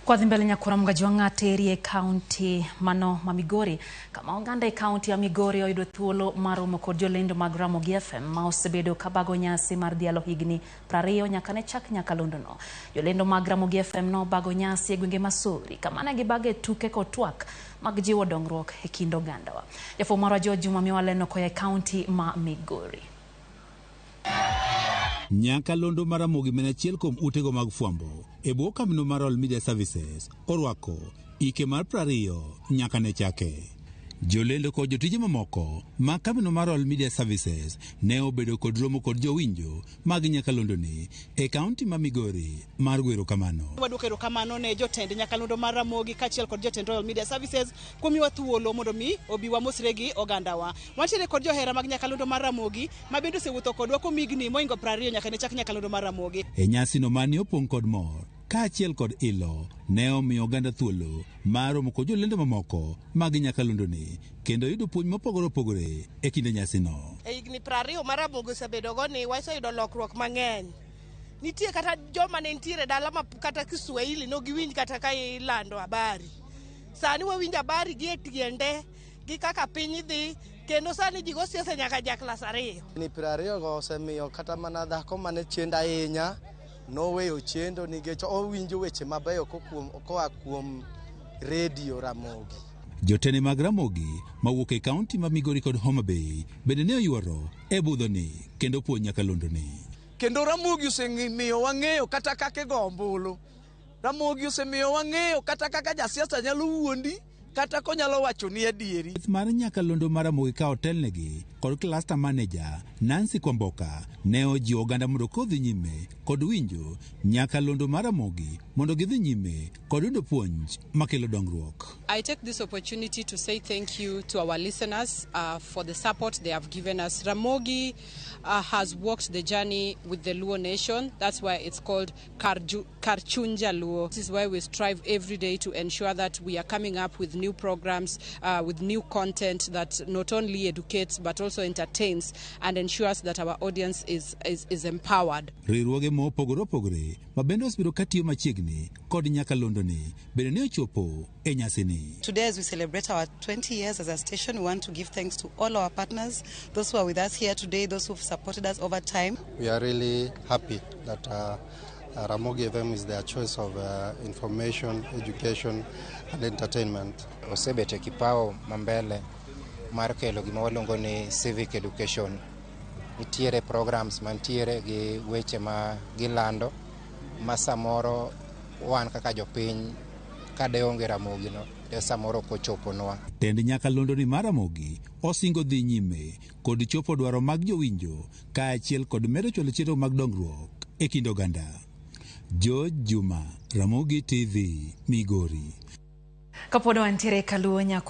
Kwadhi mbele nyakura Mgajwang'a teri e kaunti mano ma Migori, kama oganda e kaunti ya Migori oyudo thuolo mar romo kod jolendo mag Ramogi FM ma osebedo kabago nyasi mar dhialo higni 20 nyaka ne chak nyakalondono. Jolendo mag Ramogi FM nobago nyasi e gwenge ma Sori, kama ne gibage tuke kod twak mag jiwo dongruok e kind ogandawa. Jafwambo marwa George Juma miwa leno koya e kaunti ma Migori. Nyakalondo mar Ramogi en achiel kuom utego mag fwambo e bwo kambino mar Royal Media Services orwako ike mar 20 nyaka ne chake. Jolendo kod jotije mamoko mag kambino mar Royal Media Services ne obedo kod romo kod jowinjo mag nyakalondoni e kaunti ma Migori mar gwero kamano. Wadwoko erokamano ne jotend nyakalondo mar Ramogi kaachiel kod jotend Royal Media Services kuom miwa thuolo mondo mi obi wamosre gi ogandawa. Wantiere kod johera mag nyakalondo mar Ramogi ma bende osewuotho kodwa kuom higni mohingo 20 nyaka ne chak nyakalondo mar Ramogi. E nyasino mane opong' kod mor kaachiel kod ilo ne omiyo oganda thuolo mar romo kod jolendo mamoko mag nyakalondoni kendo yudo puonj mopogore opogore e kinde nyasino. E higni 20 ma Ramogi osebedogo ni waseyudo lokruok mang'eny. Nitie kata joma ne nitiere dala ma kata Kiswahili no giwinj kata ka ilando habari. Sani wawinjo habari gi e tiende gi kaka piny dhi kendo sani ji go siasa nyaka ja klas 2. Ni 20 go osemiyo kata mana dhako mane chendo ahinya noweyo chendo nikech owinjo weche mabeyo koa kuom redio Ramogi. Jotende mag Ramogi mawuok e kaunti ma Migori kod Homa Bay bende ne oyuoro e budhoni kendo puonj nyakalondoni. Kendo Ramogi osemiyo wang'eyo kata kaka igo ombulu. Ramogi osemiyo wang'eyo kata kaka jasiasa nyalo wuondi kata konyalo wacho ni adieri. Mar nyakalondo mar Ramogi ka otelnegi kod cluster manager Nancy Kwamboka ne ojiwo oganda mondo kodhi nyime kod winjo nyakalondo mar Ramogi mondo gidhi nyime kod yudo puonj makelo dongruok. I take this opportunity to say thank you to our listeners for the support they have given us. Ramogi has walked the journey with the Luo nation. That's why it's called Karchunja Luo. This is why we strive every day to ensure that we are coming up with new programs, with new content that not only educates but also entertains and ensures that our audience is empowered. Riwruoge mopogore opogore ma bende osebedo katiyo machiegni kod nyakalondoni bende ne ochopo e nyasini. Today, as we celebrate our 20 years as a station, we want to give thanks to all our partners, those who are with us here today, those who've supported us over time. We are really happy that Ramogi FM is their choice of information, education and entertainment. Osebet e kipawo mambele mar kelo gima waluongo ni civic education. Nitiere programs mantiere gi weche ma gilando ma samoro wan kaka jopiny ka de onge Ramogi no de samoro ok ochoponwa. Tend nyakalondoni mar Ramogi osingo dhi nyime kod chopo dwaro mag jowinjo kaachiel kod medo chwalo chenro mag dongruok e kind oganda. George Juma, Ramogi TV, Migori. Kapod wantiere kaluwo nyako